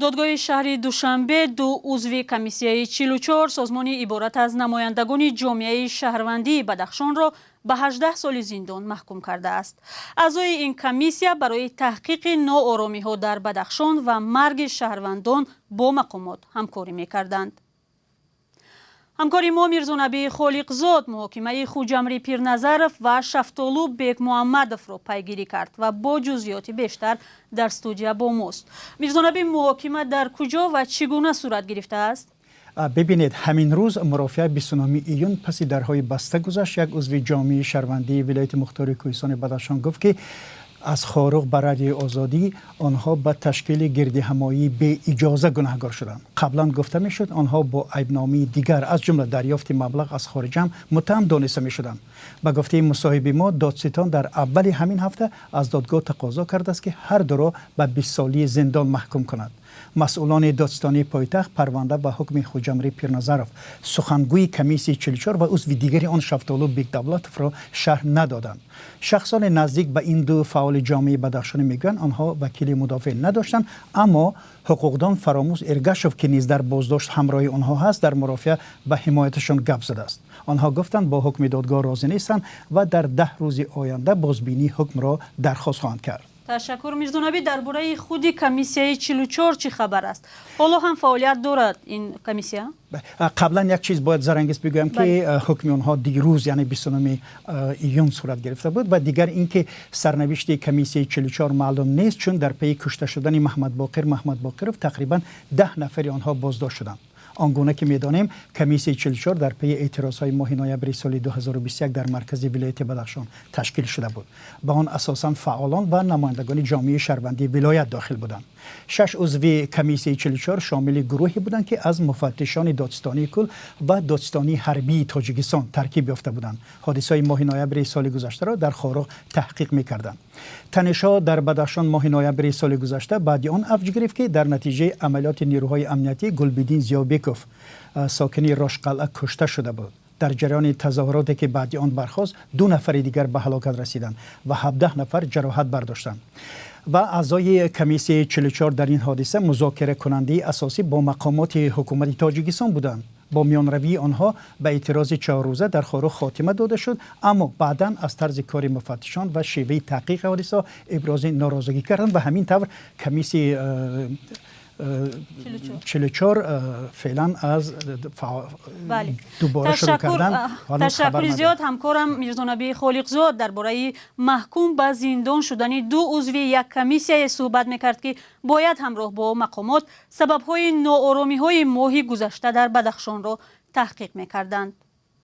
Додгоҳи шаҳри Душанбе ду узви комиссияи 44, созмони иборат аз намояндагони ҷомеаи шаҳрвандии Бадахшонро ба 18 соли зиндон маҳкум кардааст. Аъзои ин комиссия барои таҳқиқи нооромиҳо дар Бадахшон ва марги шаҳрвандон бо мақомот ҳамкорӣ мекарданд. Ҳамкори мо Мирзонаби Холиқзод муҳокимаи Хуҷамри Пирназаров ва Шафтолу Бекмуҳаммадовро пайгирӣ кард ва бо ҷузъиёти бештар дар студия бо мост. Мирзонаби, муҳокима дар куҷо ва чӣ гуна сурат гирифтааст? Бибинед, ҳамин рӯз мурофиа 29 июн паси дарҳои баста гузашт. Як узви ҷомеаи шаҳрвандии вилояти мухтори кӯҳистони Бадахшон гуфт, ки аз Хоруғ ба Радиои Озодӣ онҳо ба ташкили гирдиҳамоии беиҷоза гунаҳгор шуданд. Қаблан гуфта мешуд, онҳо бо айбномаи дигар, аз ҷумла дарёфти маблағ аз хориҷ ҳам муттаҳам дониста мешуданд. Ба гуфтаи мусоҳиби мо, додситон дар аввали ҳамин ҳафта аз додгоҳ тақозо кардааст, ки ҳар дуро ба 20-солии зиндон маҳкум кунад. Масъулони додситонии пойтахт парванда ба ҳукми Хуҷамри Пирназаров, сухангӯи комиссияи 44, ва узви дигари он Шафтолу Бекдавлатовро шарҳ надоданд. Шахсони наздик ба ин ду фаъоли ҷомеаи бадахшонӣ мегӯянд, онҳо вакили мудофеъ надоштанд, аммо ҳуқуқдон Фаромӯз Эргашов, ки низ дар боздошт ҳамроҳи онҳо ҳаст, дар мурофиа ба ҳимояташон гап задааст. Онҳо гуфтанд, бо ҳукми додгоҳ розӣ нестанд ва дар 10 рӯзи оянда бозбинии ҳукмро дархост хоҳанд кард. Ташаккур, Мирзонаби. Дар бораи худи комиссияи 44 чӣ хабар аст? Ҳоло ҳам фаъолият дорад ин комиссия? Қаблан як чиз бояд, Зарангиз, бигӯям, ки ҳукми онҳо дирӯз, яъне 29 июн, сурат гирифта буд. Ва дигар ин ки сарнавишти комиссияи 44 маълум нест, чун дар пайи кушта шудани Маҳмадбоқир Маҳмадбоқиров тақрибан 10 нафари онҳо боздошт шуданд. Он гуна ки медонем, комиссияи 44 дар пайи эътирозҳои моҳи ноябри соли 2021 дар маркази вилояти Бадахшон ташкил шуда буд. Ба он асосан фаъолон ва намояндагони ҷомеаи шаҳрвандии вилоят дохил буданд. Шаш узви комиссияи 44 шомили гурӯҳе буданд, ки аз муфаттишони додситонии кул ва додситонии ҳарбии Тоҷикистон таркиб ёфта буданд. Ҳодисаи моҳи ноябри соли гузаштаро дар Хоруғ таҳқиқ мекарданд. Танишҳо дар Бадахшон моҳи ноябри соли гузашта баъди он авҷ гирифт, ки дар натиҷаи амалиёти нерӯҳои амниятӣ Гулбиддин Зиёбеков, сокини Рошқалъа, кушта шуда буд. Дар ҷараёни тазоҳуроте, ки баъди он бархост, ду нафари дигар ба ҳалокат расиданд ва 17 нафар ҷароҳат бардоштанд. Ва аъзои комиссияи 44 дар ин ҳодиса музокиракунандаи асосӣ бо мақомоти ҳукумати Тоҷикистон буданд. Бо миёнравии онҳо ба эътирози 4-рӯза дар Хоруғ хотима дода шуд, аммо баъдан аз тарзи кори муфаттишон ва шеваи таҳқиқи ҳодиса ибрози норозигӣ карданд ва ҳамин тавр комиссияи 44 феълан аз дубора шурӯъ кардан. Ташаккури зиёд. Ҳамкорам Мирзонаби Холиқзод дар бораи маҳкум ба зиндон шудани ду узви як комиссияе суҳбат мекард, ки бояд ҳамроҳ бо мақомот сабабҳои нооромиҳои моҳи гузашта дар Бадахшонро таҳқиқ мекарданд.